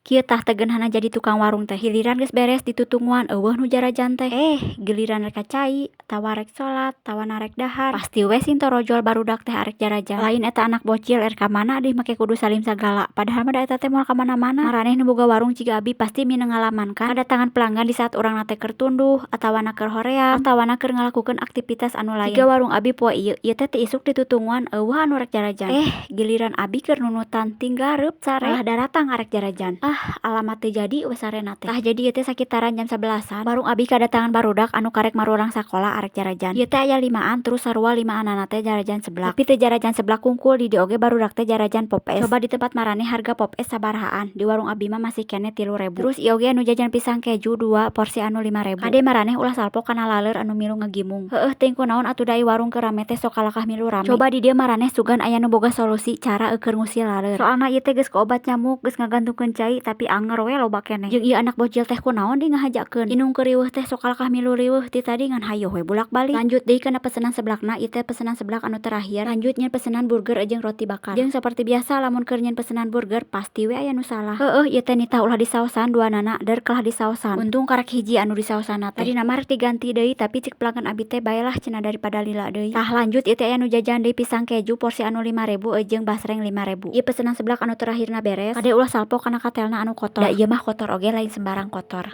Kieu tah teu geunahna jadi tukang warung teh. Giliran geus beres ditutunguan euweuh nu jarajan teh. Eh, giliran rek ka cai atawa rek sholat atawa rek dahar, pasti we sintorojol barudak teh arek jarajan. Lain eta anak bocil erek ka mana deui make kudu salim sagala, padahal mah da eta teh moal kamana-mana. Maraneh nu boga warung jiga abi pasti mindeng ngalaman kan kadatangan pelanggan di saat urangna teh keur tunduh atawana keur hoream atawana keur ngalakukeun aktivitas anu lain. Jiga warung abi poe ieu, ieu teh ti isuk ditutunguan euweuh anu rek jarajan. Eh, giliran abi keur nundutan tinggal reup sare malah daratang arek jarajan. Ah, alamat teu jadi we sarena teh. Tah, jadi ieu teh sakitaran jam 11-an warung abi kadatangan barudak anu karek marurang sakola arek jarajan. Ieu teh aya limaan, terus sarua limaanana teh jarajan seblak. Tapi teu jarajan seblak hungkul, di dieu oge barudak teh jarajan Pop Es. Coba di tempat maraneh harga Pop Es sabarahaan? Di warung abi mah masih keneh 3.000. Terus ieu oge anu jajan pisang keju dua porsi anu 5.000. Kade maraneh ulah salfok kana laleur anu milu ngagimung. Heueuh, teuing kunaon atuh da warung keur rame teh sok kalakah milu rame. Coba di dieu maraneh sugan aya nu boga solusi cara keur ngusir laleur. Soalna ieu teh geus ku obat nyamuk, geus ngagantungkeun cai, tapi anger we loba keneh. Jeung ieu anak bocil teh kunaon deui ngahajakeun. Indung keur riweuh teh sok kalakah milu riweuh ti tadi ngan hayoh we bulak balik. Lanjut deui kana pesenan seblakna, ieu teh pesenan seblak anu terakhir. Lanjut nyieun pesenan burger jeung roti bakar. Jeung saperti biasa lamun keur nyieun pesenan burger pasti we aya nu salah. Heueuh, ieu teh nitah ulah disaosan duanana, der kalah disaosan. Untung karek hiji anu disaosanna teh. Tadina mah rek diganti deui, tapi cek pelanggan abi teh bae lah cenah daripada lila deui. Tah, lanjut ieu teh aya nu jajan deui pisang keju porsi anu 5.000 jeung basreng 5.000. Ieu pesenan seblak anu terakhirna beres. Kade ulah salfok kana katelna anu kotor. Da ieu mah kotor oge lain sembarang kotor.